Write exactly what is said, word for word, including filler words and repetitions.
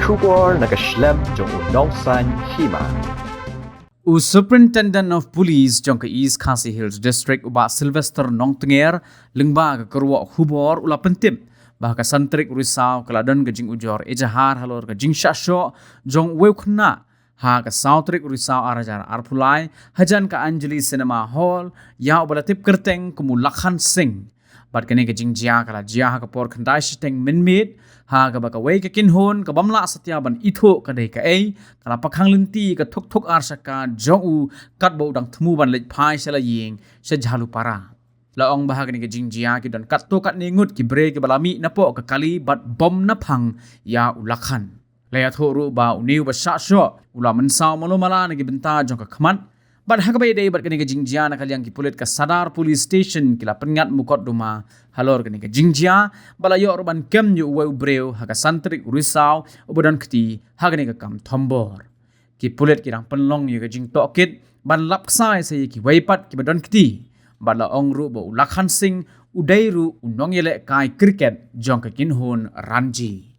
Khubor na ka shlem jong u Nongsaiñ Hima. U Superintendent of Police jong ka East Khasi Hills District, u Bah Sylvester Nongtnger, lyngba ka kyrwoh khubor u la pyntip ba ha ka san tarik u Risaw ka la don ka jingujor ejahar halor ka jingshah shoh jong uwei u khynnah ha ka saw tarik u Risaw ar hajar arphew lai hajan ka Anjali Cinema Hall ïa uba la tip kyrteng kum u Lakhan Singh. Bad kane ka jingjia ka la jia ha ka por khyndai shiteng mynmiet, ha kaba kawei ka kynhun kaba ym lah satia ban ithuh ka dei kaei, ka la pakhang lynti ka thuk thuk ar shaka jong u katba u dang thmu ban leit phai sha la ïing sha Jhalupara. La ong ba ha kane ka jingjia ki don katto katne ngut ki briew kiba la mih napoh ka kali bad bom naphang ïa u Lakhan. La ïathuh ruh ba une uba shah shoh u la mynsaw malu mala na ki bynta jong ka khmat. Bad ha kaba ïadei bad kane ka jingjia, na ka liang ki pulit ka Sadar Police Station ki la pynngat mukotduma halor kane ka jingjia, bad la ïoh ruh ban kem ïa uwei u briew ha ka san tarik u Risaw uba don kti ha kane ka kam thombor. Ki pulit ki dang pynlong ïa ka jingtohkit ban lap ksai sa ïa kiwei pat kiba don kti. Bad la ong ruh ba u Lakhan Singh u dei ruh u nongïalehkai cricket jong ka kynhun Ranji.